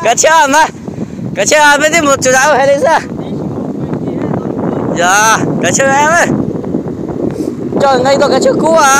Kav tsij mas, kav tsij, peb twb mus txog zam hais li xwb. Yog, kav tsij, coj nqe tuaj kav tsij kub a.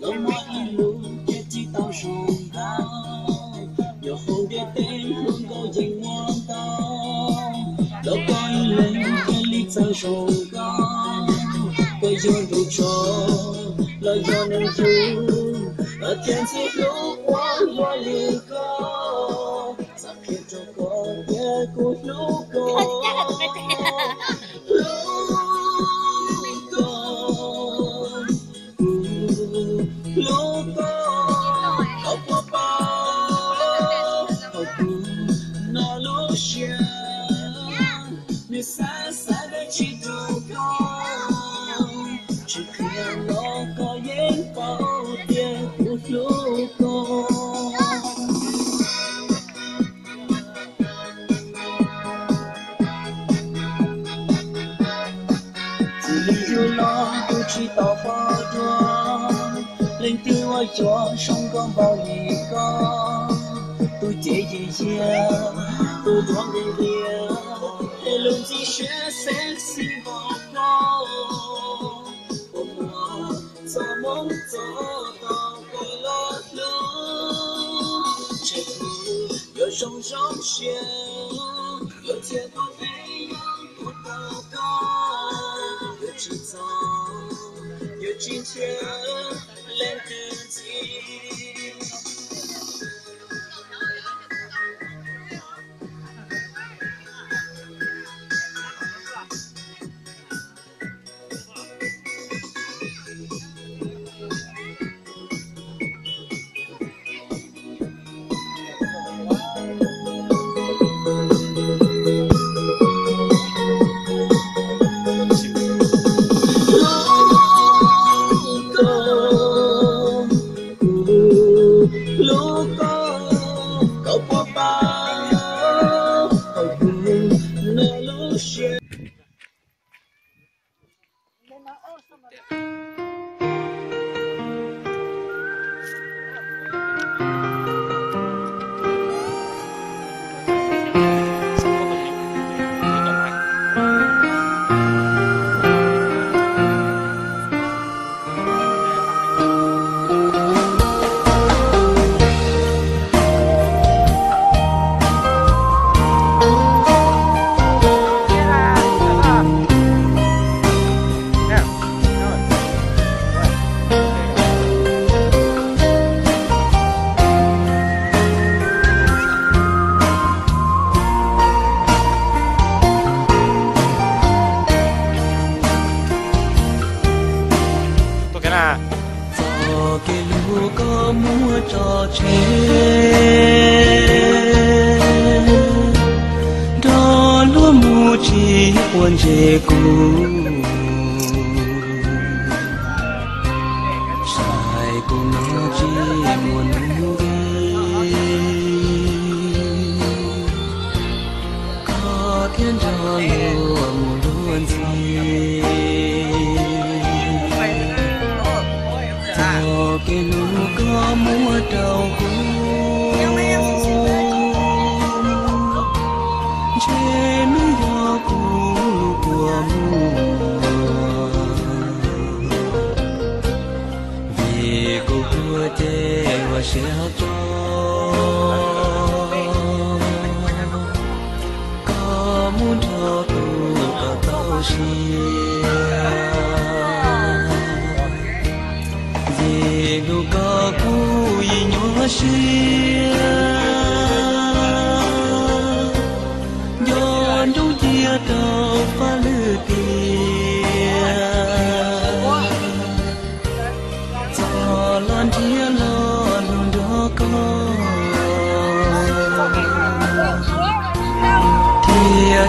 Los muaj ib lub caij tsis tau zoo nkauj, nyob hauv ntiaj teb hluas nkauj yeej muaj ntau. Los koj ib leeg thiaj li txawj zoo nkauj, koj yog nraug tsov los yog neeg yug, los thiaj ntxim hlub ua luaj li koj. Xav qhia rau koj tias kuv hlub koj, hlub koj, kuv hlub koj, koj puas paub hauv kuv no lub siab, nws xav xav dab tsi rau koj, tsis qhia los koj yeej paub tias kuv hlub koj. Txij li yug los kuv tsis tau pom dua leej twg uas yuav zoo nkauj npaum li koj. Tus cev yig yiag, tus duab nqhis nqias, es lub ntsej siab sexy npaum koj. Puas muaj txoj hmoo txog tau koj los hlub, ntshe kuv yuav zoo zoo siab, yuav txiav tau peb yam kuv tau koj, yuav tsis txog, yuav tsis nrhiav leej twg ntxiv. Hlub koj, koj puas paub hauv kuv no lub siab. Txoj kev hlub koj muab tso tseg, nrog luag mus tsis quav ntsej kuv. Saib kuv no tsis muaj nuj nqis, koj thiaj nrog luag mus luag ntxhi. Txoj kev hlub koj muab rau kuv, ntshe nws yog kuv lub kua muag, vim kuv tuag ces ua siab tso.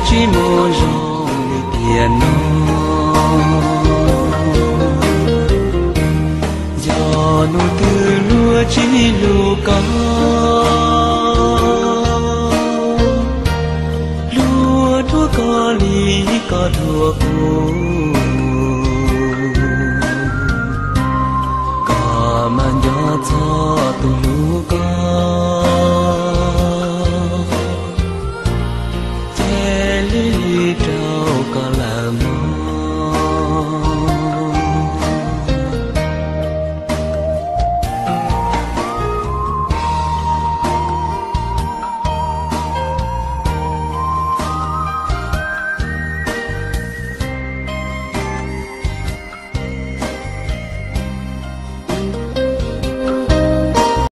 Tsis muaj zoo li tiam no, yog hnub twg luag tsis hlub koj.